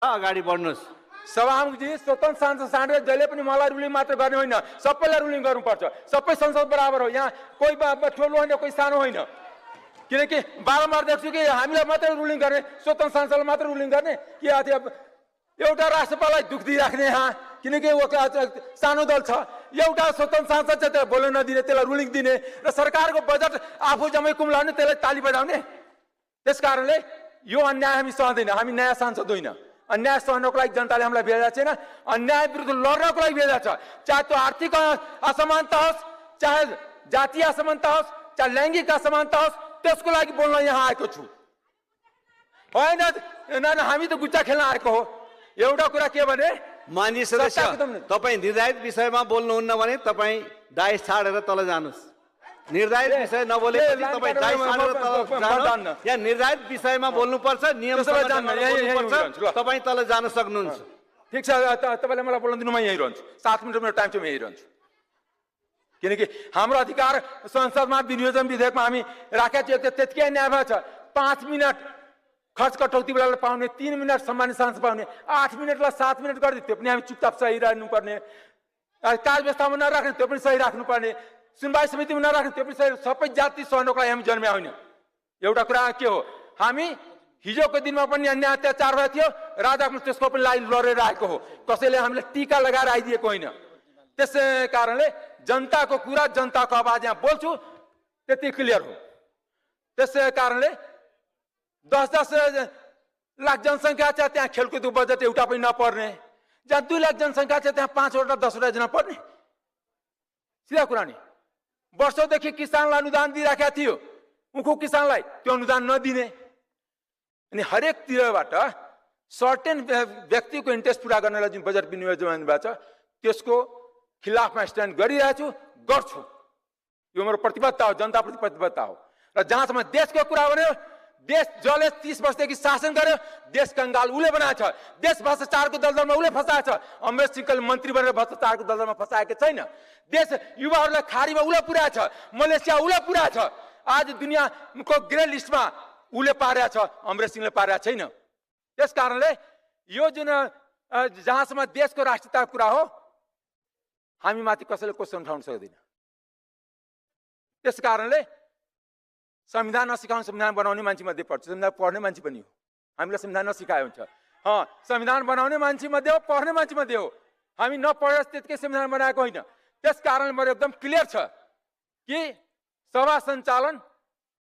अगाडि बढ्नुस्। सभामुखजी स्वतन्त्र सांसद साँडेर जहिले पनि मलाई रुलिङ मात्र गर्ने होइन, सबैलाई रुलिङ गर्नुपर्छ। सबै संसद बराबर हो, यहाँ कोही ठुलो होइन कोही सानो होइन। किनकि बारम्बार देख्छु कि हामीलाई मात्रै रुलिङ गर्ने, स्वतन्त्र सांसदलाई मात्र रुलिङ गर्ने कि एउटा राष्ट्रपाललाई दुख दिइराख्ने यहाँ, किनकि सानो दल छ। एउटा स्वतन्त्र सांसद चाहिँ त्यसलाई बोल्न नदिने, त्यसलाई रुलिङ दिने र सरकारको बजेट आफू जम्मै कुम्लाउने, त्यसलाई ताली बजाउने। त्यस कारणले यो अन्याय हामी सहँदैन। हामी नयाँ सांसद होइन, अन्याय सहनको लागि जनताले हामीलाई भेजेको छैन। अन्याय विरुद्ध लड्नको लागि भेजेको छ। चाहे त्यो आर्थिक असमानता होस्, चाहे जातीय असमानता होस्, चाहे लैङ्गिक असमानता होस्, त्यसको लागि बोल्न यहाँ आएको छु। होइन हामी त गुच्चा खेल्न आएको हो। एउटा कुरा के भने माननीय सदस्य, तपाईँ निर्धारित विषयमा बोल्नुहुन्न भने तपाईँ डाइस छाडेर तल जानुहोस्। निर्धारित विषय नबोलेपछि तपाईँ डाइस छाडेर तल जानुहोस्। यहाँ निर्धारित विषयमा बोल्नुपर्छ, नियमसँग बोल्नुपर्छ। तपाईँ तल जान सक्नुहुन्छ। ठिक छ, तपाईँले मलाई बोल्न दिनु, म यहीँ रहन्छु। 7 मिनट मेरो टाइम छ, म यहीँ रहन्छु। किनकि हाम्रो अधिकार संसदमा विनियोजन विधेयकमा हामी राखेका थियौँ, त्यतिकै न्याय भएको छ। 5 मिनट खर्च कटौती बेला पाउने, 3 मिनट सम्मानित सांसद पाउने, 8 मिनटलाई 7 मिनट गरिदियो, त्यो पनि हामी चुपचाप सही राख्नुपर्ने। कार्य व्यवस्थामा नराख्ने, त्यो पनि सही राख्नुपर्ने। सुनवाई समितिमा नराख्ने, त्यो पनि सही। सबै जाति सहनको लागि हामी जन्म्या होइन। एउटा कुरा के हो, हामी हिजोको दिनमा पनि अन्याय अत्याचार भएको थियो, राजा त्यसको पनि लागि लडेर आएको हो। कसैले हामीलाई टीका लगाएर आइदिएको होइन। त्यसै कारणले जनताको कुरा, जनताको आवाज यहाँ बोल्छु, त्यति क्लियर हो। त्यसै कारणले 10-10 लाख जनसङ्ख्या छ, त्यहाँ खेलकुदको बजेट एउटा पनि नपर्ने। जहाँ 2 लाख जनसङ्ख्या छ, त्यहाँ 5वटा 10वटा जना पर्ने। सिधा कुरा नि, वर्षौँदेखि किसानलाई अनुदान दिइराखेका थियो, उखु किसानलाई त्यो अनुदान नदिने। अनि हरेक तिरबाट सर्टेन व्यक्तिको इन्ट्रेस्ट पुरा गर्नलाई जुन बजेट विनियोजन भएको छ, त्यसको खिलाफमा स्ट्यान्ड गरिरहेको छु, गर्छु। यो मेरो प्रतिबद्धता हो, जनताप्रति प्रतिबद्धता हो। र जहाँसम्म देशको कुरा भन्यो, देश जसले 30 वर्षदेखि शासन गर्यो, देश कंगाल उसले बनाएको छ। देश भ्रष्टाचारको दलदलमा उसले फसाएको छ। अमरेश सिंहले मन्त्री बनेर भ्रष्टाचारको दलदलमा फसाएको छैन। देश युवाहरूलाई खाडीमा उसले पुर्याएको छ, मलेसिया उसले पुर्याएको छ। आज दुनियाँको ग्रे लिस्टमा उसले पारेको छ, अमरेश सिंहले पारेको छैन। त्यस कारणले यो जुन जहाँसम्म देशको राष्ट्रियताको कुरा हो, हामी माथि कसैले क्वेसन उठाउन सक्दैन। त्यस कारणले संविधान नसिकाउने संविधान बनाउने मान्छे मध्ये पर्छ, संविधान पढ्ने मान्छे पनि हो। हामीलाई संविधान नसिकायो हुन्छ, संविधान बनाउने मान्छे मध्ये हो, पढ्ने मान्छे मध्ये हो। हामी नपढेर त्यतिकै संविधान बनाएको होइन। त्यस कारण मेरो एकदम क्लियर छ कि सभा सञ्चालन